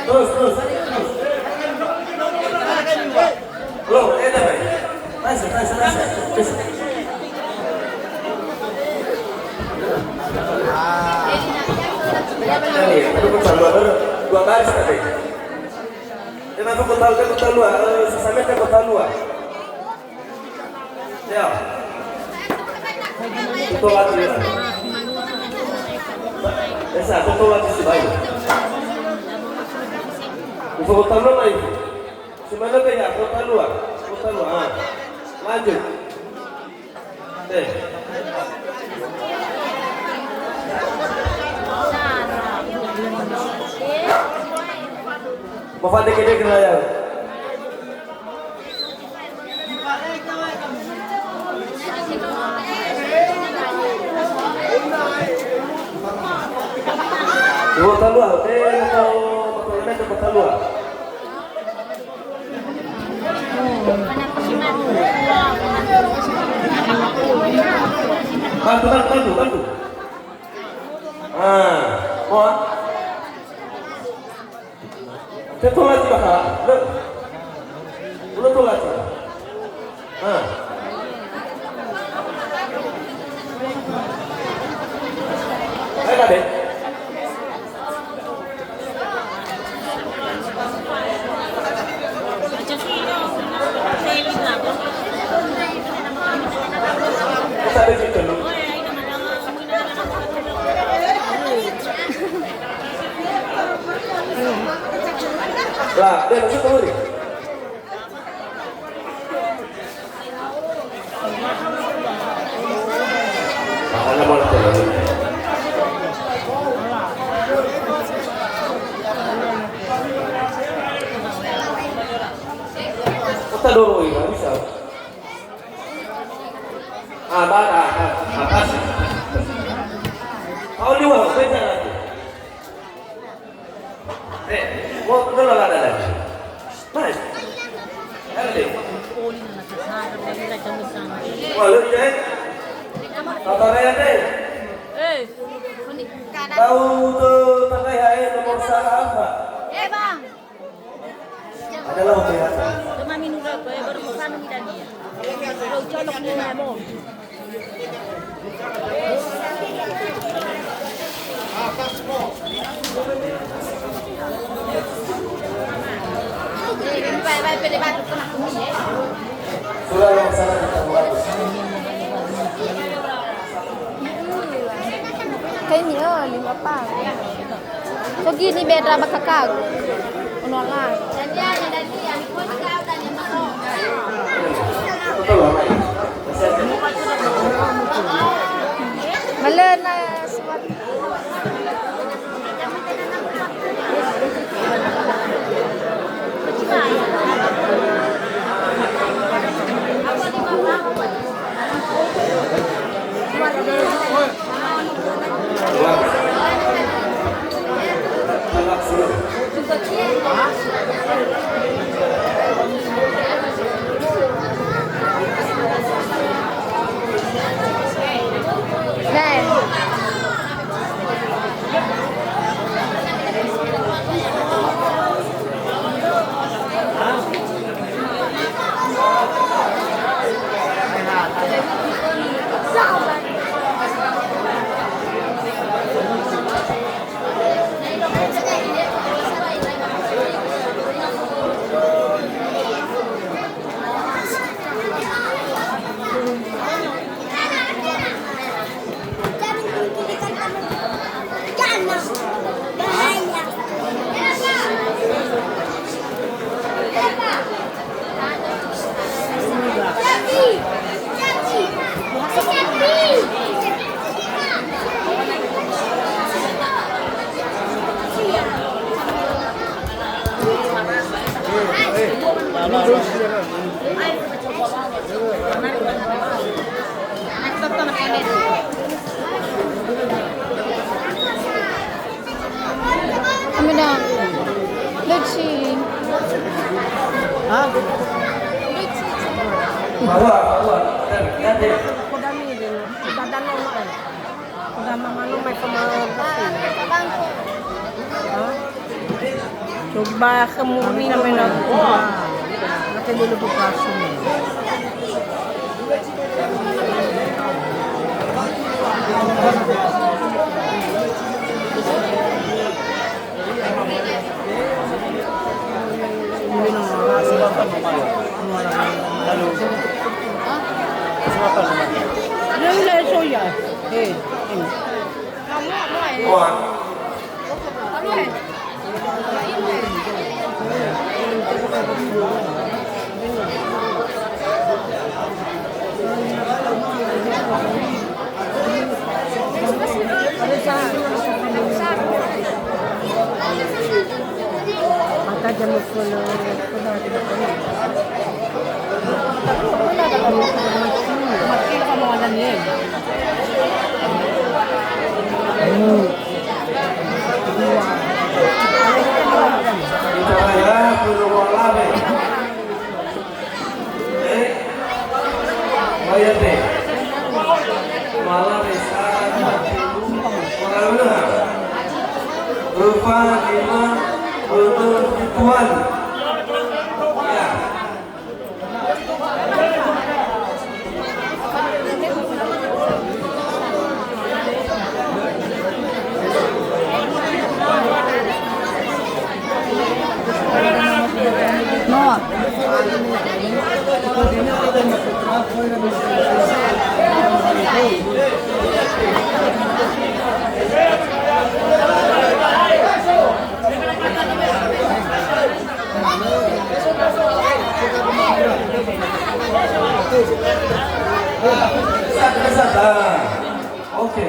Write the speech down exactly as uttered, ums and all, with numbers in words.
Terus, terus, terus. Loh, eh, dah, baik. Nice, nice, nice. Terus. Ini, aku pun dua, dua baris tadi. Dia masuk kota, kota luar, eh, sesampai kota luar. Ya. Betul lagi ya. Esa, betul lagi sih baik. Betul betul lagi. Sebenarnya ya, kota luar, kota luar. Ah. Lanjut. Eh. Mau fade kede kena ya. Dua talua, eh, motor, motor ini ke talua. Bantu, bantu, bantu, bantu. Ah, mau? Te tola ti bakala. Lö. Ulo tola ti. Ha. Ayo, Kak, deh. Kita ada di telu. Lah, dia masuk dulu nih. Makanya mau latihan. Kita dorong ini, nggak bisa. Ah, ba, ah, ah, ah, pas. Kau dua, beda lagi. Eh, mau dulu lah, dah, dah. Nice. Ada deh. Wah, lu, eh. Tata Raya, deh. Eh. Tahu tuh, Tata Raya, nomor salah apa? Eh, Bang. Adalah hotel. Cuma minum rokok, ya, baru ke sana minta dia. Udah colok dia, mau. Sudah yang sana kita buat. Kaini, oh, lima pang. So gini bedra bakakak. Ono la. Malena suat. Kami dah. Lucu. Hah? Bawa, bawa. Koda mi deh. Koda danau mah. Koda mama no mai sama. Hah? Coba khömi. Kami na. Wah. Nanti dulu buka sini. Wah. Öfa lima, bödö fituan. Ya. Oke.